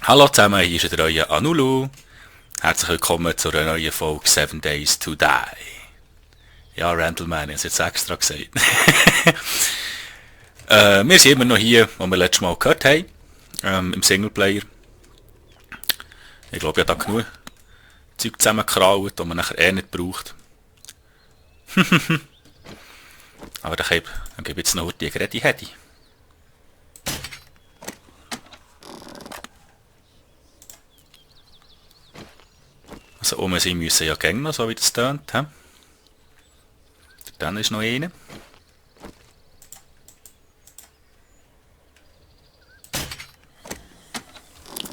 Hallo zusammen, hier ist der euer Anulu. Herzlich willkommen zu einer neuen Folge 7 Days to Die. Ja, Randallman, ich habe es jetzt extra gesagt. Wir sind immer noch hier, wo wir letztes Mal gehört haben, im Singleplayer. Ich glaube, ich habe da genug Zeug zusammengekraut, das man nachher nicht braucht. Aber dann gebe ich jetzt noch die Gerede hätte. Also oben sind müssen ja gehen noch, so wie das tönt. Dann ist noch eine.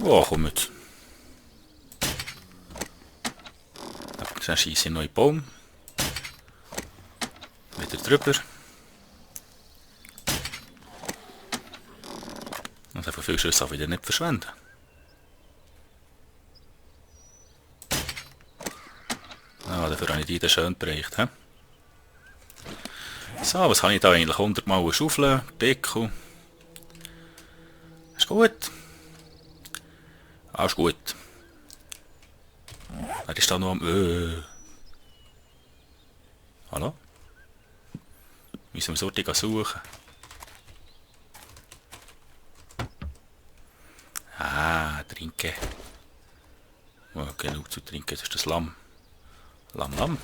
Oh, komm jetzt. Dann schieße ich noch in den Baum. Wieder drüber. Und so viele Schüsse auch wieder nicht verschwenden. Ah, dafür habe ich die schön bereicht. So, was habe ich da eigentlich? 100 Mal eine Schaufel, Pickel. Ist gut. Alles gut. Er ist da noch am... Hallo? Müssen wir Sorte suchen. Ah, trinken. Oh, genug zu trinken, das ist das Lamm. Lamm.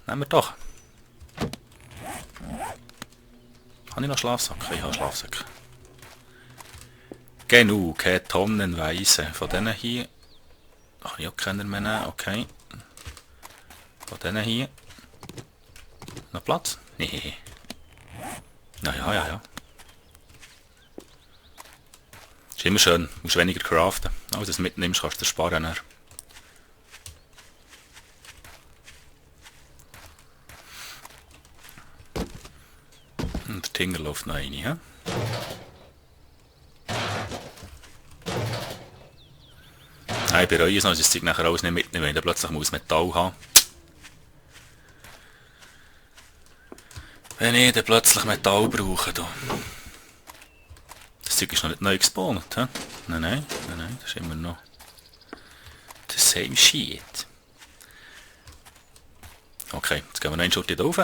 Nehmen wir doch. Habe ich noch Schlafsack? Ich habe Schlafsack. Genug, tonnenweise. Von denen hier... Kann ich auch keiner mehr nehmen, okay. Von denen hier... Noch Platz? Nee. Ja. Ist immer schön, musst weniger craften. Also, das mitnimmst, kannst du dir sparen. Dann. Und der Tinger läuft noch rein, ja? Ich bereue es noch, dass ich das Zeug nachher alles nicht mitnehmen, wenn ich plötzlich muss Metall haben. Wenn ich dann plötzlich Metall brauche, da. Das Zeug ist noch nicht neu gespawnt, hä? Nein, das ist immer noch the same shit. Okay, jetzt gehen wir noch einen Schritt rauf.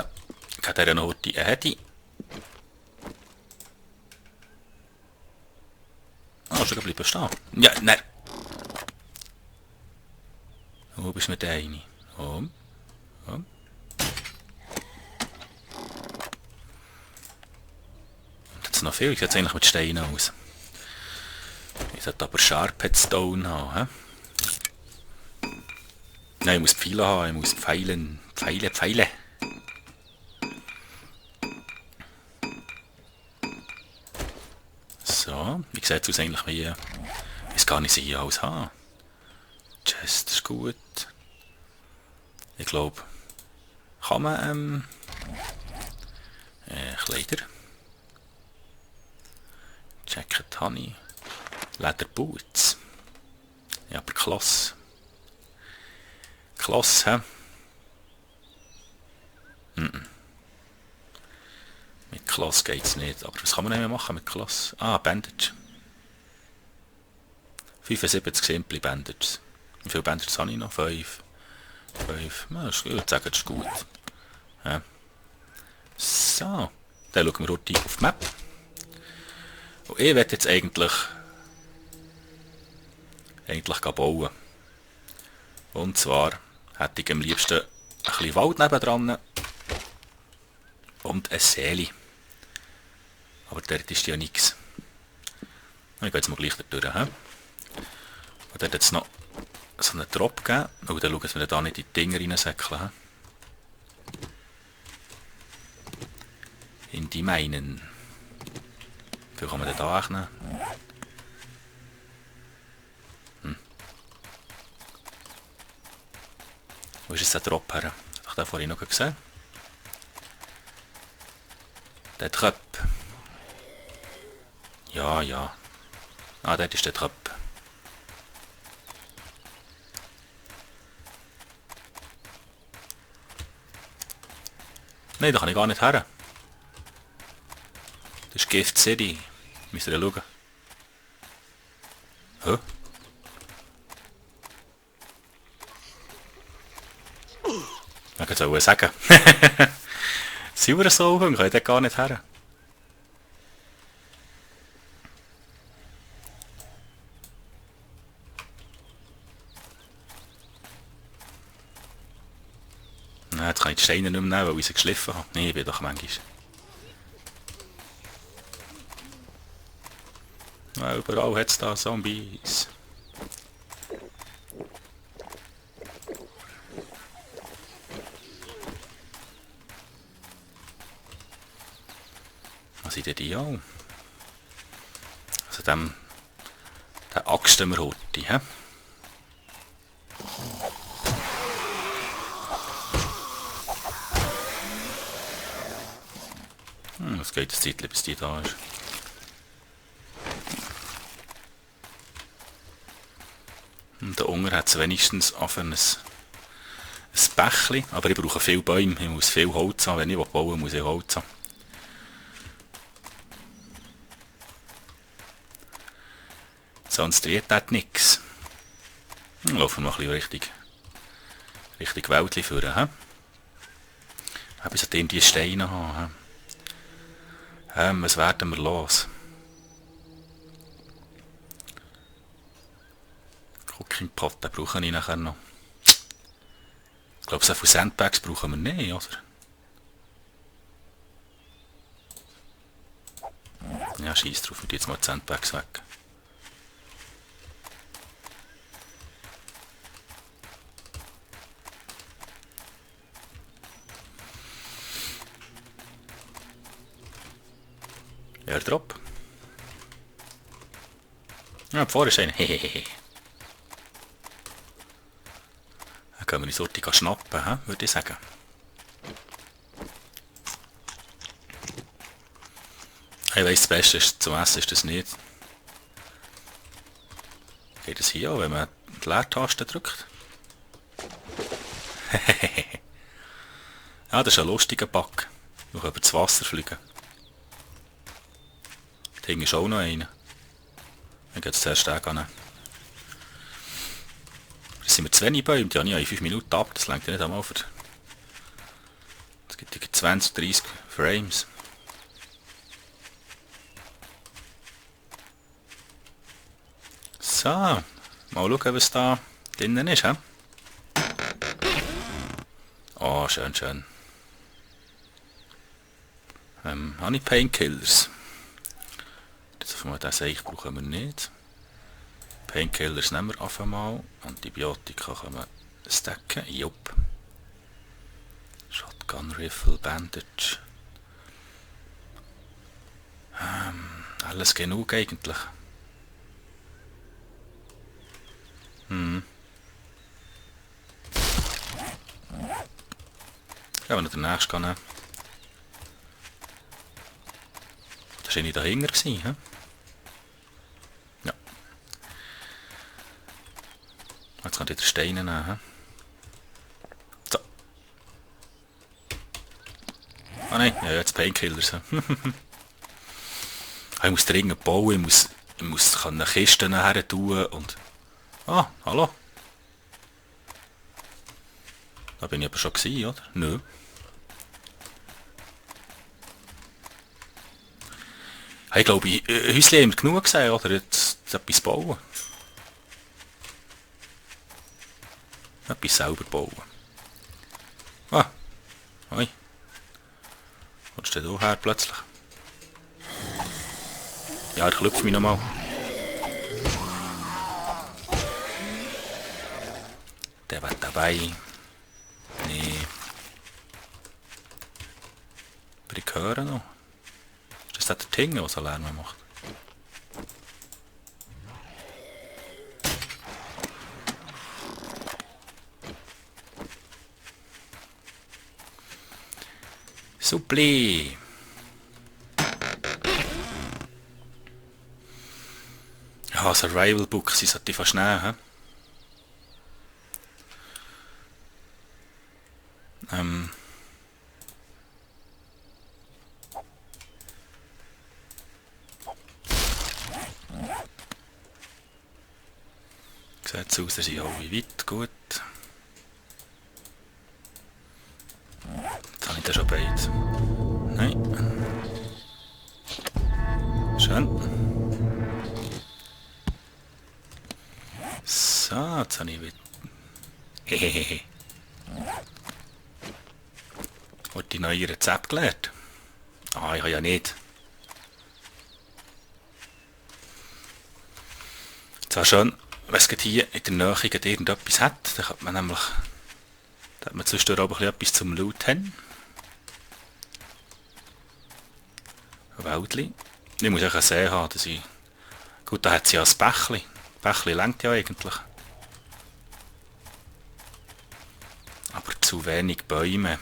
Ich habe hier noch die Hedi. Ah, schon bleiben stehen. Ja, nein. Wo bist du mit der eine? Und jetzt noch viel, ich setze eigentlich mit Steinen aus. Ich sollte aber Sharp Stone haben. Nein, ich muss Pfeile haben, ich muss Pfeilen. Pfeile. So, wie sieht es aus eigentlich, wie es gar nicht hier alles haben. Chest ist gut. Ich glaube, kann man Kleider. Jacket Honey. Leather Boots. Ja, aber Klasse. Klasse, Mit Klasse geht es nicht. Aber was kann man nicht mehr machen mit Klasse? Ah, Bandage. 75 simple Bandages. Wie viele Bandages habe ich noch? 5. Na, ich würde sagen, das ist gut. Ja. So. Dann schauen wir heute auf die Map. Und ich werde jetzt eigentlich bauen. Und zwar hätte ich am liebsten ein bisschen Wald nebendran und eine Seele. Aber dort ist ja nichts. Ich gehe jetzt mal gleich da durch. Und dort hat es noch so einen Drop gegeben. Und dann schauen wir da nicht in die Dinger reinsäckeln. In die Meinen. Wie viel kann man denn da rechnen? Wo ist jetzt der Drop her? Habe ich den vorhin noch gesehen? Der Tröp. Ja. Ah, dort ist der Tröp. Nein, da kann ich gar nicht her. Das ist Gift City. Müsst ihr schauen. Hä? Ich wollte sagen. Silbersaugen können dort gar nicht her. Nein, jetzt kann ich die Steine nicht mehr nehmen, weil ich sie geschliffen habe. Nein, ich bin doch manchmal. Ja, überall hat es da Zombies. Was sind denn die auch? Also den axten wir heute, hä? Es geht ein Zeitchen, bis die da ist. Und da unten hat es wenigstens auf ein Bächli, aber ich brauche viele Bäume, ich muss viel Holz haben, wenn ich bauen will, muss ich Holz haben. Sonst wird das nichts. Dann laufen wir mal ein bisschen Richtung Wäldchen führen, hä? Ich sollte die Steine haben, hä? Was werden wir los? Cooking-Pot, den brauche ich nachher noch. Ich glaube, so viele Sandbags brauchen wir nicht, oder? Ja, scheiß drauf, wir tun jetzt mal die Sandbags weg. Airdrop. Ja, vorher ist einer. Hehehe. Dann können wir die Sorte schnappen, würde ich sagen. Ich weiss, das Beste ist, zum Essen ist das nicht. Geht das hier auch, wenn man die Leertaste drückt? Ja, das ist ein lustiger Bug. Wir können über das Wasser fliegen. Da hinten ist auch noch einer. Ich gehe jetzt zuerst den an. Jetzt sind wir zu wenig Bäume, die habe ich in 5 Minuten ab, das reicht ja nicht einmal für... Es gibt 20, 30 Frames. So, mal schauen, was da drinnen ist, hä? Oh, schön, schön. Habe ich Painkillers? Jetzt auf einmal den Seich brauchen wir nicht. Painkillers nehmen wir auf einmal. Antibiotika können wir stacken. Jupp. Shotgun Rifle, Bandage. Alles genug eigentlich. Ja, wenn wir den nächsten nehmen. Das war nicht dahinter, hä? Ja. Jetzt kann ich den Steine nehmen, hä? So. Ah nein, ja, jetzt Painkillers. Ich muss dringend bauen, ich muss Kisten her tun und... Ah, hallo. Da bin ich aber schon gewesen, oder? Nö. Ich glaube, Häusli haben wir genug gesehen, oder? Jetzt etwas bauen. Etwas selber bauen. Ah. Hoi. Was steht da her plötzlich? Ja, ich klopfe mich nochmal. Der war dabei. Nee. Aber ich höre noch. Ist das der Tingle, der so Lärm macht? Suppli! Ja, Survival Book, sie sollte fast nehmen, hä? Sieht aus, dass ich alle weit. Gut. Jetzt habe ich da schon beide. Nein. Schön. So, jetzt habe ich wieder... Hehehe. Hat die neue Rezept gelernt? Ah, ich habe ja nicht. Zwar schön, wenn es hier in der Nähe irgendetwas hat, dann hat man nämlich... Da hat man zwischendurch auch etwas zum Loot haben. Ein Wäldli. Ich muss auch sehen haben, dass ich... Gut, da hat sie ja ein Bächli. Bächli reicht ja eigentlich. Aber zu wenig Bäume.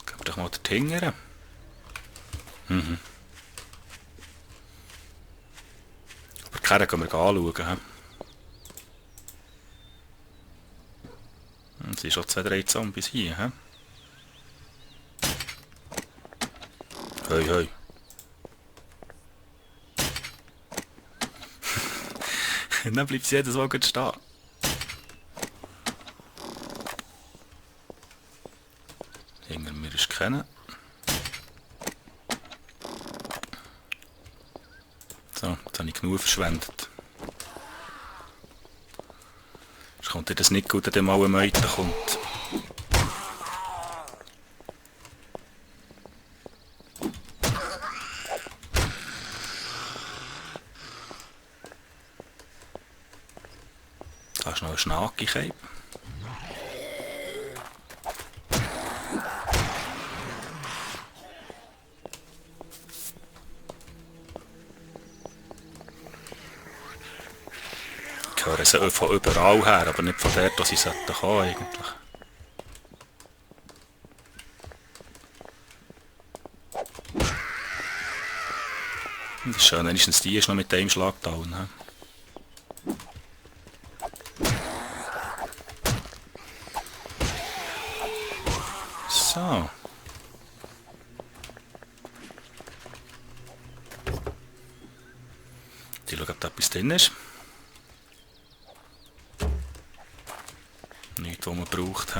Gehen wir doch mal dorthin. Mhm. Aber keinen können wir anschauen. Es sind schon 2, 3 Zombies hier. Hoi, hoi. Dann bleibt sie jedes Mal gut stehen. Hinter mir ist keiner. So, jetzt habe ich genug verschwendet. Jetzt kommt dir das nicht gut, wenn der mal ein Meute kommt. Da ist noch ein Schnake. Ich höre sie von überall her, aber nicht von dort, wo sie kommen eigentlich. Das ist schön, wenigstens die ist noch mit dem Schlag down. So. Die schauen, ob da etwas drin ist. Nichts, was man braucht.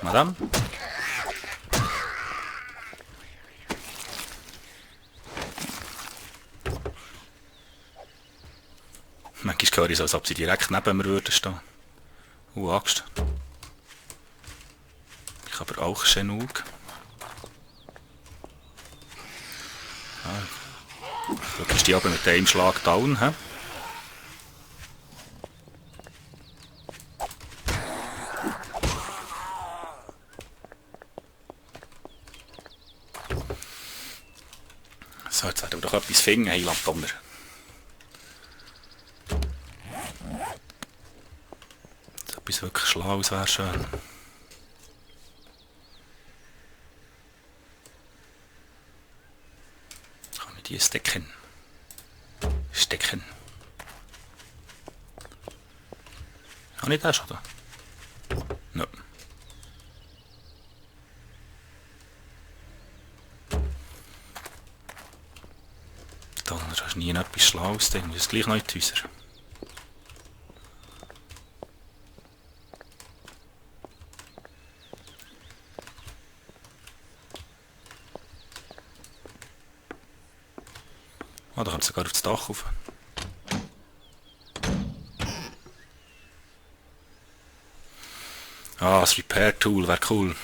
Madame? Manchmal höre ich so, als ob sie direkt neben mir würden stehen. Angst. Ich habe aber auch genug. Schau, ist die aber mit einem Schlag down. So, jetzt werden wir doch etwas finden, Heiland Donner. Etwas wirklich Schlaues wäre schön. Kann ich die stecken? Stecken. Habe ich das schon da? No. Dann hast du nie etwas Schlaues, dann muss es gleich noch in die Häuser. Ah, da kommt es sogar aufs Dach rauf. Ah, das Repair Tool wäre cool.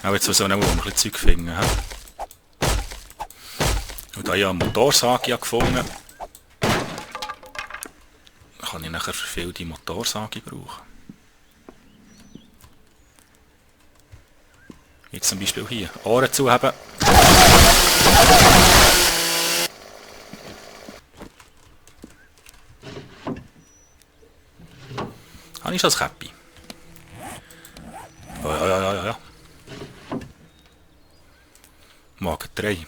Auch jetzt muss ich auch noch ein bisschen Zeug finden. Und da ich eine Motorsage gefunden, kann ich nachher für viel die Motorsage brauchen. Jetzt zum Beispiel hier. Ohren zuhaben. Habe ich schon das Käppi? Ja. Magen 3.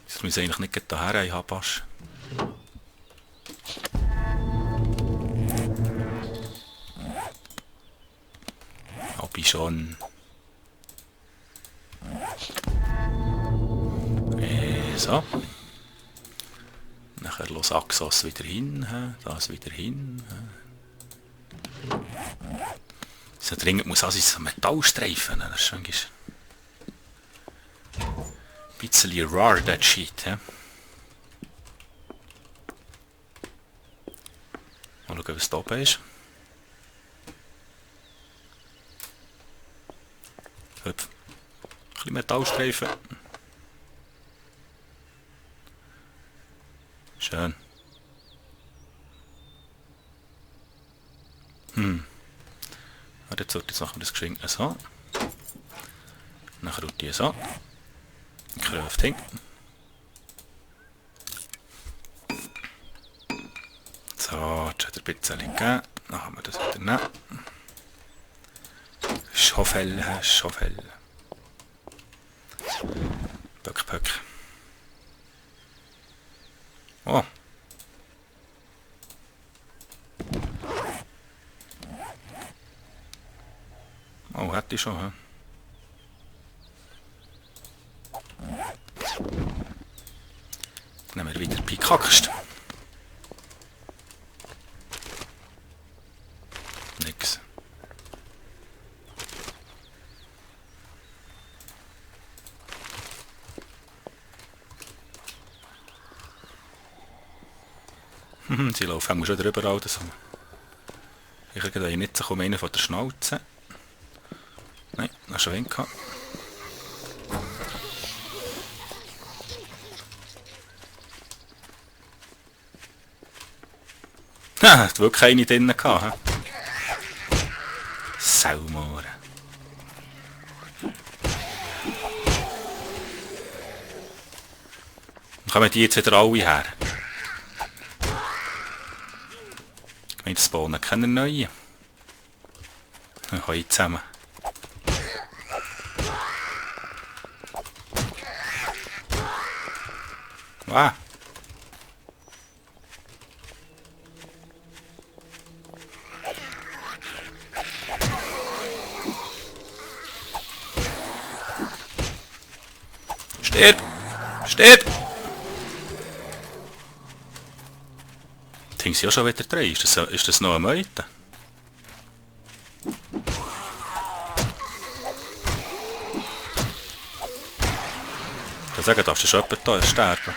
Das muss eigentlich nicht daher haben, Pasch. bin schon. So. Nachher los Axos wieder hin, das wieder hin. So dringend muss also so Metallstreifen, das ist schon ein bisschen rar, that shit. Mal schauen, was da oben ist. Hüpf. Ein bisschen Metallstreifen. Schön. Jetzt sollte jetzt machen wir das geschenkt so. Nachher tut die so. Crafting. So, jetzt hat er ein bisschen gegeben. Dann haben wir das wieder nehmen. Schaufel, Schaufel. Pöck, Pöck. Oh. Oh, hätte ich schon, hä? Nehmen wir wieder Pikaxt. Nix. Sie laufen schon drüber all das. Ich kriege nicht so einen von der Schnauze. Nein, noch schon wenig gehabt. Hat wirklich eine drinnen gehabt. Saumohren. Dann kommen die jetzt wieder alle her. Ich meine, das spawnen keine neuen. Dann kommen zusammen. Wow. Stirb! Stirb! Sind sie ja schon wieder drin? Ist das noch eine Meute? Ich kann sagen, darfst du schon jemand da sterben?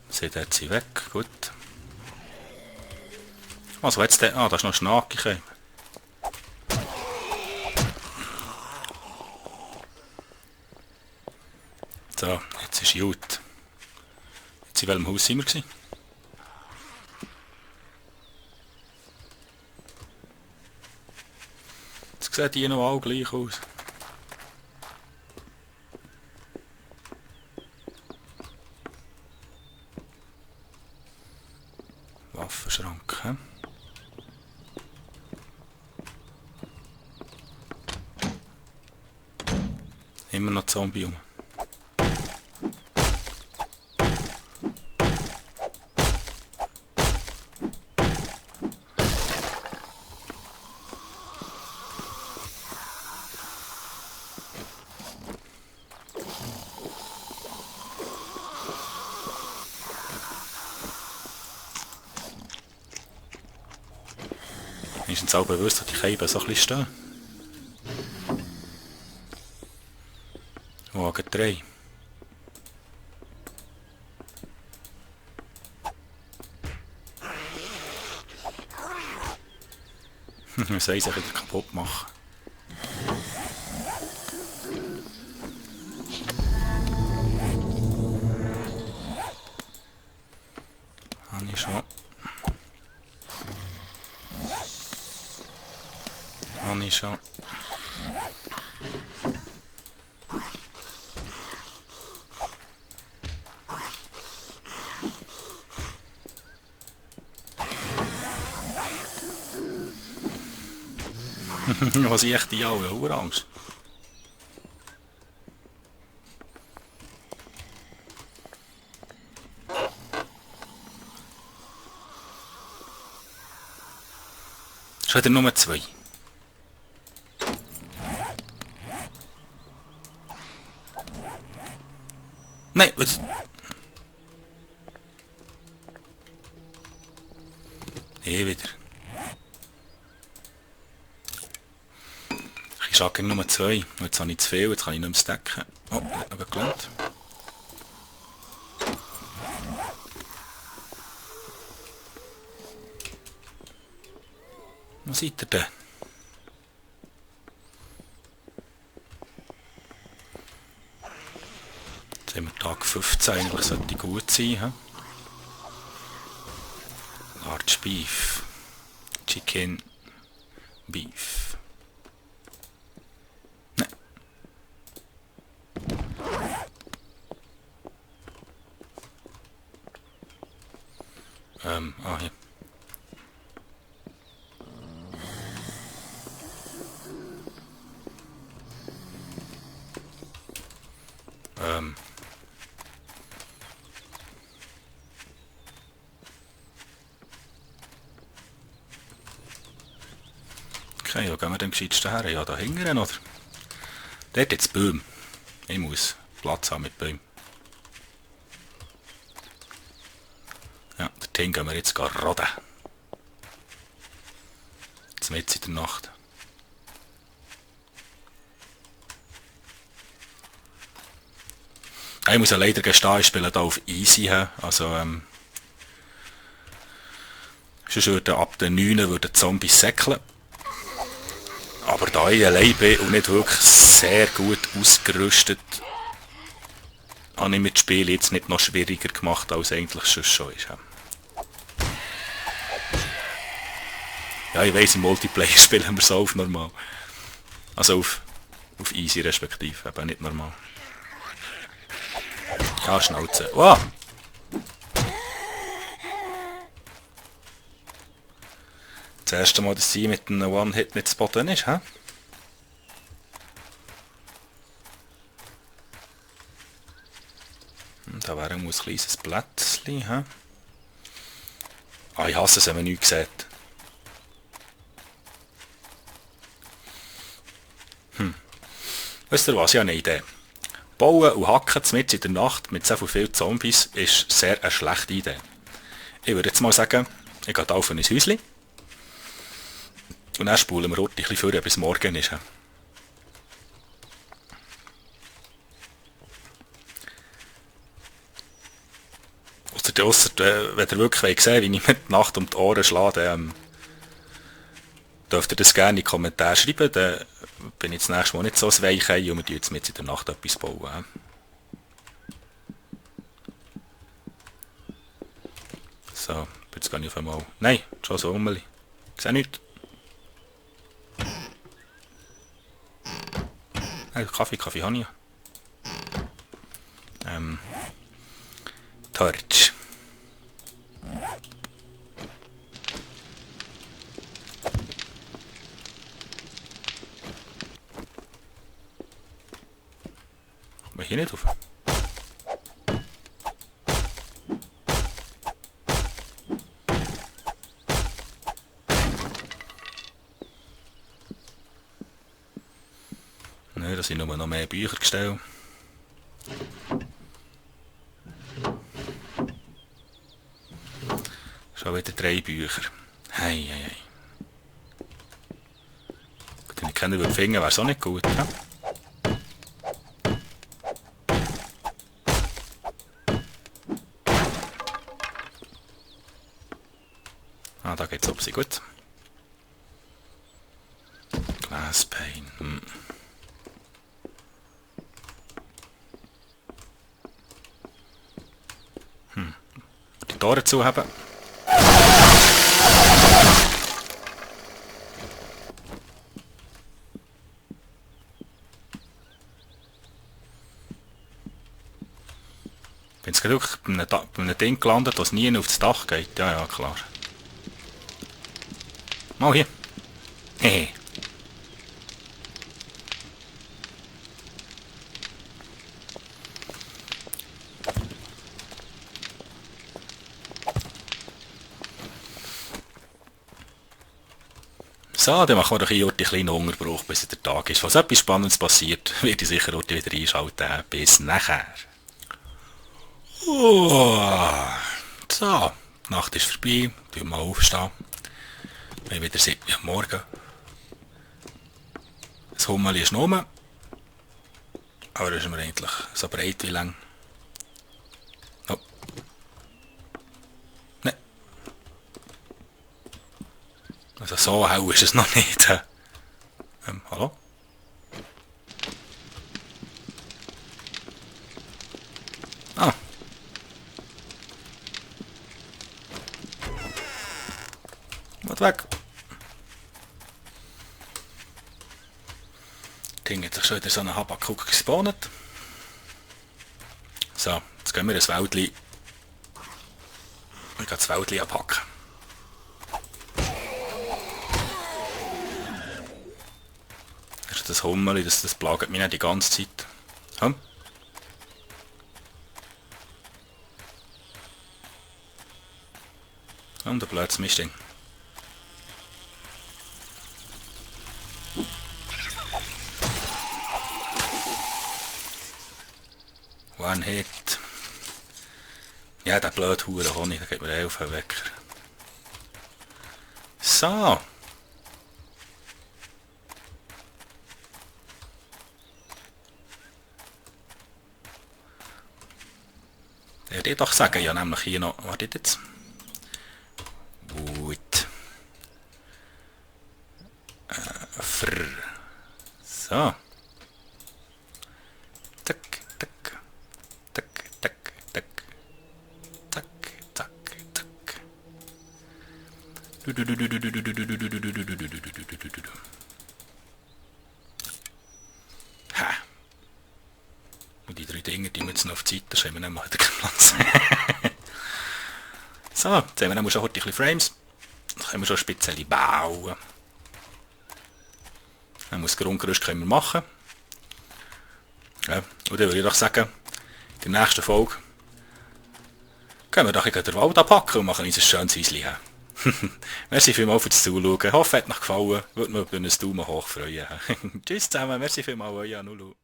Seht ihr, sie weg, gut. Also jetzt der. Ah, da ist noch Schnake gekommen. So, jetzt ist gut. Jetzt in welchem Haus sind wir gewesen? Jetzt sehen die noch alle gleich aus. Waffenschrank, hä? Immer noch Zombie um. Ist uns auch bewusst, dass die Käben so ein bisschen stehen. Wagen 3. Wir sollen sie wieder kaputt machen. Habe ich schon. Habe ich schon. Was ich echt die alle Angst. Schon wieder Nummer 2. Nein, was? Wieder. Ich schaue gegen Nummer 2. Jetzt habe ich zu viel, jetzt kann ich nicht mehr stacken. Oh, hat noch gelangt. Wo seid ihr denn? Jetzt haben wir Tag 15, eigentlich sollte gut sein. He? Large Beef. Chicken Beef. Nein. Hier. Okay, wo gehen wir denn gescheitsten her? Ja, da hinten, oder? Dort jetzt Bäume. Ich muss Platz haben mit Bäumen. Ja, dorthin gehen wir jetzt roden. Jetzt mitten in der Nacht. Ich muss ja leider gestehen, ich spiele hier auf Easy. Also, sonst würden ab den 9 würden Zombies säckeln. Aber da ich allein bin und nicht wirklich sehr gut ausgerüstet, habe ich mir das Spiel jetzt nicht noch schwieriger gemacht, als eigentlich schon ist. Ja, ich weiss, im Multiplayer spielen wir so auf normal. Also auf easy respektive, aber nicht normal. Ja, Schnauze. Wow! Das erste Mal, dass sie mit einem One-Hit nicht zu boden ist, hä? Da wäre ein kleines Blättchen, hä? Ah, ich hasse es, wenn man nichts sieht. Wisst ihr was? Ich habe eine Idee. Bauen und hacken mitten in der Nacht mit so vielen Zombies ist sehr eine schlechte Idee. Ich würde jetzt mal sagen, ich gehe auf ein Häuschen. Und dann spulen wir ein bisschen vor, bis morgen ist. Ausser, wenn ihr wirklich sehen wollt, wie ich mir die Nacht um die Ohren schlage, dann dürft ihr das gerne in die Kommentare schreiben. Dann bin ich das nächste Mal nicht so ein Weichei und wir jetzt mit in der Nacht etwas bauen. So, jetzt gehe ich auf einmal. Nein, schon so Ummeli. Ich sehe nichts. Kaffee habe ich ja. Torch. Kommt man hier nicht rauf? Nein, da sind nur noch mehr Bücher gestellt. Schon wieder 3 Bücher. Hei. Wenn ich keinen würde finden, wäre es auch nicht gut. Ja? Ah, da geht's ob sie gut. Glasspain. Die Tore zu haben. Bin jetzt wirklich bei einem Ding gelandet, das nie auf das Dach geht. Ja, klar. Mal hier. Hehe. So, dann machen wir doch hier einen kleinen Unterbruch, bis der Tag ist. Falls etwas Spannendes passiert, werde ich sicher heute wieder einschalten. Bis nachher. So, die Nacht ist vorbei. Wir mal aufstehen. Wir haben wieder 7 Uhr am Morgen. Das Hummeli ist noch rum. Aber das ist mir eigentlich so breit wie lang. Oh. Nein. Also so hell ist es noch nicht. Hallo? Ah. Wat weg. Ding hat sich schon wieder so einen Habakuk gespawnt. So, jetzt gehen wir ins Wäldli. Ich gehe das Wäldli abhacken. Das ist das Hummeli, das plagt mich nicht die ganze Zeit. Hm? Und der blödes Mistding. One Hit. Ja, der blöde Hure Honig, der gibt mir 11 Wecker. So. Ich würde doch sagen, ja, nämlich hier noch. Wartet jetzt. Gut. So. Tack, tack. Tack, tack, tack. Tack, tack, tack. Ha. Und die 3 Dinge, die wir jetzt noch auf die Seite schreiben, wir nämlich wieder keinen Platz. So, jetzt haben wir schon heute ein bisschen Frames. Dann können wir schon spezielle bauen. Dann muss das Grundgerüst können wir machen. Ja, und dann würde ich doch sagen, in der nächsten Folge können wir doch den Wald abpacken und machen uns ein schönes Häuschen. Merci vielmals fürs Zuschauen. Ich hoffe, es hat euch gefallen. Würde mich über einen Daumen hoch freuen. Tschüss zusammen, merci vielmals, euer Nulu.